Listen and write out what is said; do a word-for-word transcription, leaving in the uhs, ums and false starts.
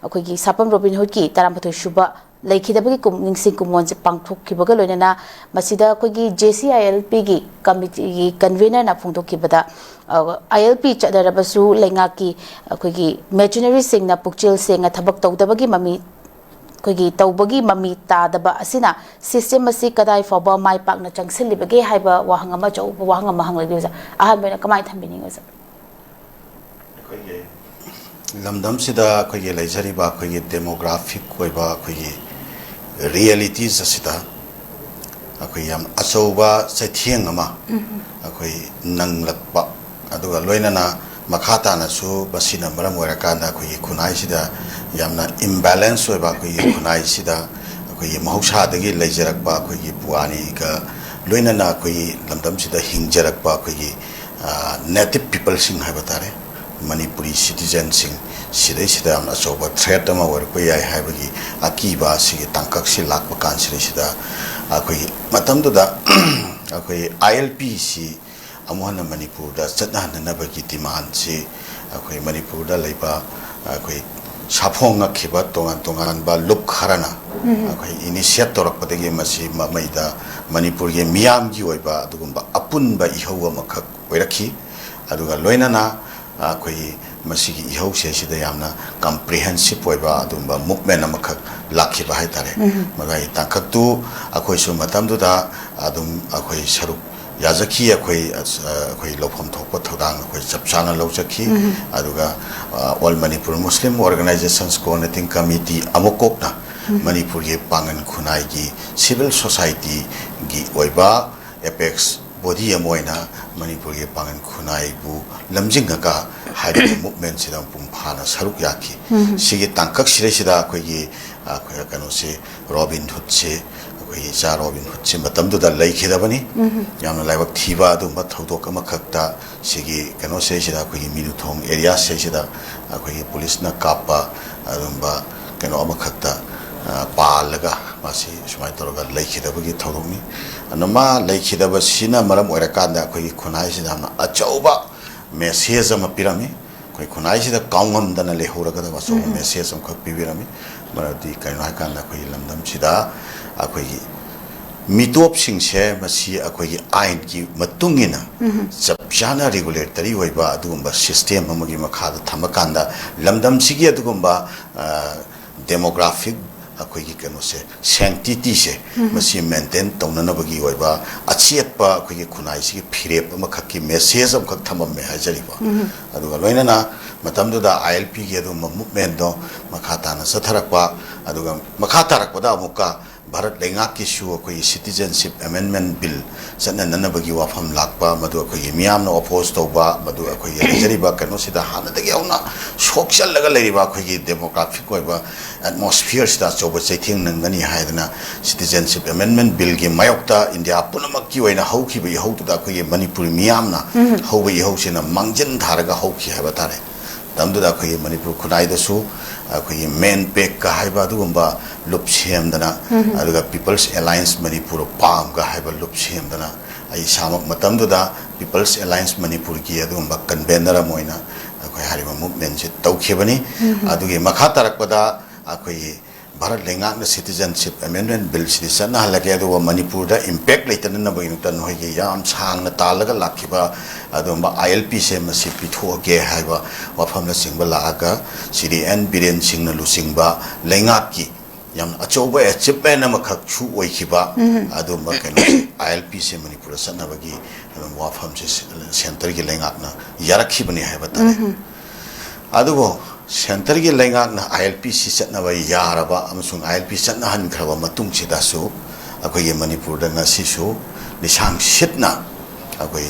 ꯑꯩꯈꯣꯏꯒꯤ ꯁꯥꯄꯝ ꯔꯣꯕꯤꯟ ꯍꯨꯗꯀꯤ ꯇꯔꯥꯃꯥꯊꯣꯏ ꯁꯨꯕ ꯂꯩꯈꯤꯗꯕꯒꯤ ꯀꯨꯝ-, ꯅꯤꯡꯁꯤꯡ ꯀꯨꯝꯑꯣꯟꯁꯦ ꯄꯥꯡꯊꯣꯛꯈꯤꯕꯒ ꯂꯣꯏꯅꯅ ꯃꯁꯤꯗ ꯑꯩꯈꯣꯏꯒꯤ J C I L P ꯒꯤ ꯀꯃꯤꯇꯤꯒꯤ ꯀꯟꯚꯤꯅꯔꯅ ꯐꯣꯡꯗꯣꯛꯈꯤꯕꯗ, ꯑ, I L P ꯆꯠꯅꯔꯕꯁꯨ ꯂꯩꯉꯥꯛꯀꯤ ꯑꯩꯈꯣꯏꯒꯤ ꯃꯦꯆꯤꯅꯔꯤꯁꯤꯡꯅ ꯄꯨꯛꯆꯦꯜ ꯁꯦꯡꯅ ꯊꯕꯛ ꯇꯧꯗꯕꯒꯤ ꯃꯃꯤ, ꯑꯩꯈꯣꯏꯒꯤ ꯇꯧꯕꯒꯤ ꯃꯃꯤ ꯇꯥꯗꯕ ꯑꯁꯤꯅ ꯁꯤꯁꯇꯦꯝ ꯑꯁꯤ ꯀꯗꯥꯏ ꯐꯥꯎꯕ ꯃꯥꯏ ꯄꯥꯛꯅ ꯆꯪꯁꯤꯜꯂꯤꯕꯒꯦ ꯍꯥꯏꯕ ꯋꯥꯍꯪ ꯑꯃ, ꯑꯆꯧꯕ ꯋꯥꯍꯪ ꯑꯃ ꯍꯪꯂꯛꯂꯤ ꯑꯣꯖꯥ꯫ ꯑꯍꯥꯟꯕ ꯑꯣꯏꯅ ꯀꯃꯥꯏꯅ ꯊꯝꯕꯤꯅꯤꯡꯉꯤ ꯑꯣꯖꯥ? ꯑꯩꯈꯣꯏꯒꯤ ꯂꯝꯗꯝꯁꯤꯗ ꯑꯩꯈꯣꯏꯒꯤ ꯂꯩꯖꯔꯤꯕ ꯑꯩꯈꯣꯏꯒꯤ demographic ꯑꯣꯏꯕ ꯑꯩꯈꯣꯏꯒꯤ realities ꯑꯁꯤꯗ ꯑꯩꯈꯣꯏ ꯌꯥꯝ ꯑꯆꯧꯕ ꯆꯩꯊꯦꯡ ꯑꯃ ꯑꯩꯈꯣꯏ ꯅꯪꯂꯛꯄ, ꯑꯗꯨꯒ ꯂꯣꯏꯅꯅ ꯃꯈꯥ ꯇꯥꯅꯁꯨ ꯃꯁꯤꯅ ꯃꯔꯝ ꯑꯣꯏꯔꯀꯥꯟꯗ ꯑꯩꯈꯣꯏꯒꯤ ꯈꯨꯟꯅꯥꯏꯁꯤꯗ ꯌꯥꯝꯅ imbalance ꯑꯣꯏꯕ ꯑꯩꯈꯣꯏꯒꯤ ꯈꯨꯟꯅꯥꯏꯁꯤꯗ ꯑꯩꯈꯣꯏꯒꯤ ꯃꯍꯧꯁꯥꯗꯒꯤ ꯂꯩꯖꯔꯛꯄ ꯑꯩꯈꯣꯏꯒꯤ ꯄꯨꯋꯥꯔꯤꯒ ꯂꯣꯏꯅꯅ ꯑꯩꯈꯣꯏꯒꯤ ꯂꯝꯗꯝꯁꯤꯗ ꯍꯤꯡꯖꯔꯛꯄ ꯑꯩꯈꯣꯏꯒꯤ native peopleꯁꯤꯡ ꯍꯥꯏꯕ ꯇꯥꯔꯦ, ꯃꯅꯤꯄꯨꯔꯤ citizenꯁꯤꯡ, ꯁꯤꯗꯩꯁꯤꯗ ꯌꯥꯝꯅ ꯑꯆꯧꯕ threat ꯑꯃ ꯑꯣꯏꯔꯛꯄ ꯌꯥꯏ ꯍꯥꯏꯕꯒꯤ ꯑꯀꯤꯕ ꯑꯁꯤꯒꯤ ꯇꯥꯡꯀꯛꯁꯤ ꯂꯥꯛꯄ ꯀꯥꯟꯁꯤꯗꯩꯁꯤꯗ ꯑꯩꯈꯣꯏꯒꯤ ꯃꯇꯝꯗꯨꯗ ꯑꯩꯈꯣꯏ I L Pꯁꯤ ꯑꯃꯨꯛ ꯍꯟꯅ ꯃꯅꯤꯄꯨꯔꯗ ꯆꯠꯅꯍꯟꯅꯅꯕꯒꯤ demandꯁꯤ ꯑꯩꯈꯣꯏ ꯃꯅꯤꯄꯨꯔꯗ ꯂꯩꯕ ꯑꯩꯈꯣꯏ ꯁꯥꯐꯣꯡꯉꯛꯈꯤꯕ ꯇꯣꯉꯥꯟ ꯇꯣꯉꯥꯟꯕ ꯂꯨꯞ ꯈꯔꯅ ꯑꯩꯈꯣꯏ initiate ꯇꯧꯔꯛꯄꯗꯒꯤ ꯃꯁꯤ ꯃꯃꯩꯗ ꯃꯅꯤꯄꯨꯔꯒꯤ ꯃꯤꯌꯥꯝꯒꯤ ꯑꯣꯏꯕ ꯑꯗꯨꯒꯨꯝꯕ ꯑꯄꯨꯟꯕ ꯏꯍꯧ ꯑꯃꯈꯛ ꯑꯣꯏꯔꯛꯈꯤ꯫ ꯑꯗꯨꯒ ꯂꯣꯏꯅꯅ ꯑꯩꯈꯣꯏꯒꯤ ꯃꯁꯤꯒꯤ ꯏꯍꯧꯁꯦ ꯁꯤꯗ ꯌꯥꯝꯅ comprehensive ꯑꯣꯏꯕ ꯑꯗꯨꯒꯨꯝꯕ movement ꯑꯃꯈꯛ ꯂꯥꯛꯈꯤꯕ ꯍꯥꯏꯇꯥꯔꯦ꯫ ꯃꯗꯨꯒꯤ ꯇꯥꯡꯀꯛꯇꯨ ꯑꯩꯈꯣꯏꯁꯨ ꯃꯇꯝꯗꯨꯗ ꯑꯗꯨꯝ ꯑꯩꯈꯣꯏ ꯁꯔꯨꯛ ꯌꯥꯖꯈꯤ꯫ ꯑꯩꯈꯣꯏ ꯑꯩꯈꯣꯏ ꯂꯧꯐꯝ ꯊꯣꯛꯄ ꯊꯧꯗꯥꯡ ꯑꯩꯈꯣꯏ ꯆꯞ ꯆꯥꯅ ꯂꯧꯖꯈꯤ꯫ ꯑꯗꯨꯒ All Manipur Muslim Organizations Coordinating Committee ꯑꯃꯨꯛ ꯀꯣꯛꯅ ꯃꯅꯤꯄꯨꯔꯒꯤ ꯄꯥꯡꯒꯜ ꯈꯨꯟꯅꯥꯏꯒꯤ civil societyꯒꯤ ꯑꯣꯏꯕ apex body ꯑꯃ ꯑꯣꯏꯅ ꯃꯅꯤꯄꯨꯔꯒꯤ ꯄꯥꯡꯒꯜ ꯈꯨꯟꯅꯥꯏꯕꯨ ꯂꯝꯖꯤꯡꯉꯒ ꯍꯥꯏꯔꯤꯕ movementꯁꯤꯗ ꯃꯄꯨꯡ ꯐꯥꯅ ꯁꯔꯨꯛ ꯌꯥꯈꯤ꯫ ꯁꯤꯒꯤ ꯇꯥꯡꯀꯛꯁꯤꯗꯩꯁꯤꯗ ꯑꯩꯈꯣꯏꯒꯤ ꯑꯩꯈꯣꯏ ꯀꯩꯅꯣꯁꯤ, ꯔꯣꯕꯤꯟ ꯍꯨꯗꯁꯤ, ꯑꯩꯈꯣꯏꯒꯤ ꯏꯆꯥ ꯔꯣꯕꯤꯟ ꯍꯨꯗꯁꯤ ꯃꯇꯝꯗꯨꯗ ꯂꯩꯈꯤꯗꯕꯅꯤ꯫ ꯌꯥꯝꯅ ꯂꯥꯏꯕꯛ ꯊꯤꯕ ꯑꯗꯨꯒꯨꯝꯕ ꯊꯧꯗꯣꯛ ꯑꯃꯈꯛꯇ ꯁꯤꯒꯤ ꯀꯩꯅꯣꯁꯤꯗꯩꯁꯤꯗ ꯑꯩꯈꯣꯏꯒꯤ ꯃꯤꯅꯨꯊꯣꯡ areaꯁꯤꯗꯩꯁꯤꯗ ꯑꯩꯈꯣꯏꯒꯤ ꯄꯨꯂꯤꯁꯅ ꯀꯥꯞꯄ ꯑꯗꯨꯒꯨꯝꯕ ꯀꯩꯅꯣ ꯑꯃꯈꯛꯇ ꯄꯥꯜꯂꯒ ꯃꯥꯁꯤ ꯁꯨꯃꯥꯏꯅ ꯇꯧꯔꯒ ꯂꯩꯈꯤꯗꯕꯒꯤ ꯊꯧꯗꯣꯛꯅꯤ꯫ ꯑꯗꯨꯅ ꯃꯥ ꯂꯩꯈꯤꯗꯕꯁꯤꯅ ꯃꯔꯝ ꯑꯣꯏꯔꯀꯥꯟꯗ ꯑꯩꯈꯣꯏꯒꯤ ꯈꯨꯟꯅꯥꯏꯁꯤꯗ ꯌꯥꯝꯅ ꯑꯆꯧꯕ message ꯑꯃ ꯄꯤꯔꯝꯃꯤ꯫ ꯑꯩꯈꯣꯏ ꯈꯨꯟꯅꯥꯏꯁꯤꯗ ꯀꯥꯎꯉꯝꯗꯅ ꯂꯩꯍꯧꯔꯒꯗꯕ ꯑꯆꯧꯕ ꯎꯝ꯫ ꯃꯦꯁꯦꯖ ꯑꯃꯈꯛ ꯄꯤꯕꯤꯔꯝꯃꯤ꯫ ꯃꯔꯝꯗꯤ ꯀꯩꯅꯣ ꯍꯥꯏꯀꯥꯟꯗ ꯑꯩꯈꯣꯏꯒꯤ ꯂꯝꯗꯝꯁꯤꯗ ꯑꯩꯈꯣꯏꯒꯤ ꯃꯤꯇꯣꯞꯁꯤꯡꯁꯦ ꯃꯁꯤ ꯑꯩꯈꯣꯏꯒꯤ ꯑꯥꯏꯟꯒꯤ ꯃꯇꯨꯡ ꯏꯟꯅ ꯎꯝ꯫ ꯆꯞ ꯆꯥꯅ ꯔꯤꯒꯨꯂꯦꯇꯔꯤ ꯑꯣꯏꯕ ꯑꯗꯨꯒꯨꯝꯕ ꯁꯤꯁꯇꯦꯝ ꯑꯃꯒꯤ ꯃꯈꯥꯗ ꯊꯝꯃꯀꯥꯟꯗ ꯂꯝꯗꯝꯁꯤꯒꯤ ꯑꯗꯨꯒꯨꯝꯕ, ꯑ, ꯗꯦꯃꯣꯒ꯭ꯔꯥꯐꯤꯛ ꯑꯩꯈꯣꯏꯒꯤ ꯀꯩꯅꯣꯁꯦ, ꯁꯦꯡꯇꯤꯇꯤꯁꯦ, ꯎꯝ꯫ ꯃꯁꯤ ꯃꯦꯟꯇꯦꯟ ꯇꯧꯅꯅꯕꯒꯤ ꯑꯣꯏꯕ ꯑꯆꯦꯠꯄ ꯑꯩꯈꯣꯏꯒꯤ ꯈꯨꯟꯅꯥꯏꯁꯤꯒꯤ ꯐꯤꯔꯦꯞ ꯑꯃꯈꯛꯀꯤ ꯃꯦꯁꯦꯖ ꯑꯃꯈꯛ ꯊꯝꯃꯝꯃꯦ ꯍꯥꯏꯖꯔꯤꯕ꯫ ꯎꯝ꯫ ꯑꯗꯨꯒ ꯂꯣꯏꯅꯅ ꯃꯇꯝꯗꯨꯗ ꯑꯥꯏ ꯑꯦꯜ ꯄꯤꯒꯤ ꯑꯗꯨꯒꯨꯝꯕ ꯃꯨꯞꯃꯦꯟꯗꯣ ꯃꯈꯥ ꯇꯥꯅ ꯆꯠꯊꯔꯛꯄ, ꯑꯗꯨꯒ ꯃꯈꯥ ꯇꯥꯔꯛꯄꯗ ꯑꯃꯨꯛꯀ ꯚꯥꯔꯠ ꯂꯩꯉꯥꯛꯀꯤꯁꯨ ꯑꯩꯈꯣꯏꯒꯤ ꯁꯤꯇꯤꯖꯦꯟꯁꯤꯞ ꯑꯦꯃꯦꯟꯃꯦꯟ ꯕꯤꯜ ꯆꯠꯅꯅꯅꯕꯒꯤ ꯋꯥꯐꯝ ꯂꯥꯛꯄ, ꯃꯗꯨ ꯑꯩꯈꯣꯏꯒꯤ ꯃꯤꯌꯥꯝꯅ ꯑꯣꯄꯣꯖ ꯇꯧꯕ, ꯃꯗꯨ ꯑꯩꯈꯣꯏꯒꯤ ꯂꯩꯖꯔꯤꯕ ꯀꯩꯅꯣꯁꯤꯗ ꯍꯥꯟꯅꯗꯒꯤ ꯍꯧꯅ ꯁꯣꯛꯆꯜꯂꯒ ꯂꯩꯔꯤꯕ ꯑꯩꯈꯣꯏꯒꯤ ꯗꯦꯃꯣꯒ꯭ꯔꯥꯐꯤꯛ ꯑꯣꯏꯕ ꯑꯦꯠꯃꯣꯁꯐꯤꯌꯔꯁꯤꯗ ꯑꯆꯧꯕ ꯆꯩꯊꯦꯡ ꯅꯪꯒꯅꯤ ꯍꯥꯏꯗꯅ ꯁꯤꯇꯤꯖꯦꯟꯁꯤꯞ ꯑꯦꯃꯦꯟꯃꯦꯟ ꯕꯤꯜꯒꯤ ꯃꯥꯌꯣꯛꯇ ꯏꯟꯗꯤꯌꯥ ꯄꯨꯝꯅꯃꯛꯀꯤ ꯑꯣꯏꯅ ꯍꯧꯈꯤꯕ ꯏꯍꯧꯗꯨꯗ ꯑꯩꯈꯣꯏꯒꯤ ꯃꯅꯤꯄꯨꯔꯤ ꯃꯤꯌꯥꯝꯅ ꯎꯝ꯫ ꯍꯧꯕ ꯏꯍꯧꯁꯤꯅ ꯃꯥꯡꯖꯤꯟ ꯊꯥꯔꯒ ꯍꯧꯈꯤ ꯍꯥꯏꯕ ꯇꯥꯔꯦ꯫ ꯃꯇꯝꯗꯨꯗ ꯑꯩꯈꯣꯏꯒꯤ ꯃꯅꯤꯄꯨꯔ ꯈꯨꯟꯅꯥꯏꯗꯁꯨ ꯑꯩꯈꯣꯏꯒꯤ ꯃꯦꯟ ꯄꯦꯛꯀ ꯍꯥꯏꯕ ꯑꯗꯨꯒꯨꯝꯕ ꯂꯨꯞ ꯁꯦꯝꯗꯅ, ꯎꯝ꯫ ꯑꯗꯨꯒ ꯄꯤꯄꯜꯁ ꯑꯦꯂꯥꯏꯟꯁ ꯃꯅꯤꯄꯨꯔ, ꯄꯥꯝꯒ ꯍꯥꯏꯕ ꯂꯨꯞ ꯁꯦꯝꯗꯅ, ꯑꯩ ꯏꯁꯥꯃꯛ ꯃꯇꯝꯗꯨꯗ ꯄꯤꯄꯜꯁ ꯑꯦꯂꯥꯏꯟꯁ ꯃꯅꯤꯄꯨꯔꯒꯤ ꯑꯗꯨꯒꯨꯝꯕ ꯀꯟꯚꯦꯅꯔ ꯑꯃ ꯑꯣꯏꯅ ꯑꯩꯈꯣꯏ ꯍꯥꯏꯔꯤꯕ ꯃꯨꯞꯃꯦꯟꯁꯤ ꯇꯧꯈꯤꯕꯅꯤ꯫ ꯎꯝ꯫ ꯑꯗꯨꯒꯤ ꯃꯈꯥ ꯇꯥꯔꯛꯄꯗ ꯑꯩꯈꯣꯏꯒꯤ ꯚꯥꯔꯠ ꯂꯩꯉꯥꯛꯅ ꯁꯤꯇꯤꯖꯦꯟꯁꯤꯞ ꯑꯦꯃꯦꯟꯃꯦꯟ ꯕꯤꯜꯁꯤꯗꯤ ꯆꯠꯅꯍꯜꯂꯒꯦ, ꯑꯗꯨꯒ ꯃꯅꯤꯄꯨꯔꯗ ꯏꯝꯄꯦꯛ ꯂꯩꯇꯅꯅꯕꯒꯤꯗꯃꯛꯇ ꯅꯈꯣꯏꯒꯤ ꯌꯥꯝ ꯁꯥꯡꯅ ꯇꯥꯜꯂꯒ ꯂꯥꯛꯈꯤꯕ ꯑꯗꯨꯒꯨꯝꯕ ꯑꯥꯏ ꯑꯦꯜ ꯄꯤꯁꯦ ꯃꯁꯤ ꯄꯤꯊꯣꯛꯑꯒꯦ ꯍꯥꯏꯕ ꯋꯥꯐꯝꯅꯆꯤꯡꯕ ꯂꯥꯛꯑꯒ, ꯁꯤꯔꯤ ꯑꯦꯟ ꯕꯤꯔꯦꯟ ꯁꯤꯡꯅ ꯂꯨꯆꯤꯡꯕ ꯂꯩꯉꯥꯛꯀꯤ ꯌꯥꯝꯅ ꯑꯆꯧꯕ ꯑꯦꯆꯤꯞꯃꯦꯟ ꯑꯃꯈꯛꯁꯨ ꯑꯣꯏꯈꯤꯕ ꯎꯝ꯫ ꯑꯗꯨꯒꯨꯝꯕ ꯀꯩꯅꯣꯁꯦ, ꯑꯥꯏ ꯑꯦꯜ ꯄꯤꯁꯦ ꯃꯅꯤꯄꯨꯔꯗ ꯆꯠꯅꯕꯒꯤ ꯑꯗꯨꯝ ꯋꯥꯐꯝꯁꯦ ꯁꯦꯟꯇꯔꯒꯤ ꯂꯩꯉꯥꯛꯅ ꯌꯥꯔꯛꯈꯤꯕꯅꯤ ꯍꯥꯏꯕ ꯇꯥꯔꯦ꯫ ꯎꯝ꯫ ꯑꯗꯨꯕꯨ ꯁꯦꯟꯇꯔꯒꯤ ꯂꯩꯉꯥꯛꯅ ꯑꯥꯏ ꯑꯦꯜ ꯄꯤ ꯁꯤ ꯆꯠꯅꯕ ꯌꯥꯔꯕ ꯑꯃꯁꯨꯡ ꯑꯥꯏ ꯑꯦꯜ ꯄꯤ ꯆꯠꯅꯍꯟꯈ꯭ꯔꯕ ꯃꯇꯨꯡꯁꯤꯗꯁꯨ ꯑꯩꯈꯣꯏꯒꯤ ꯃꯅꯤꯄꯨꯔꯗ ꯉꯁꯤꯁꯨ ꯂꯤꯁꯥꯡ ꯁꯤꯠꯅ ꯑꯩꯈꯣꯏ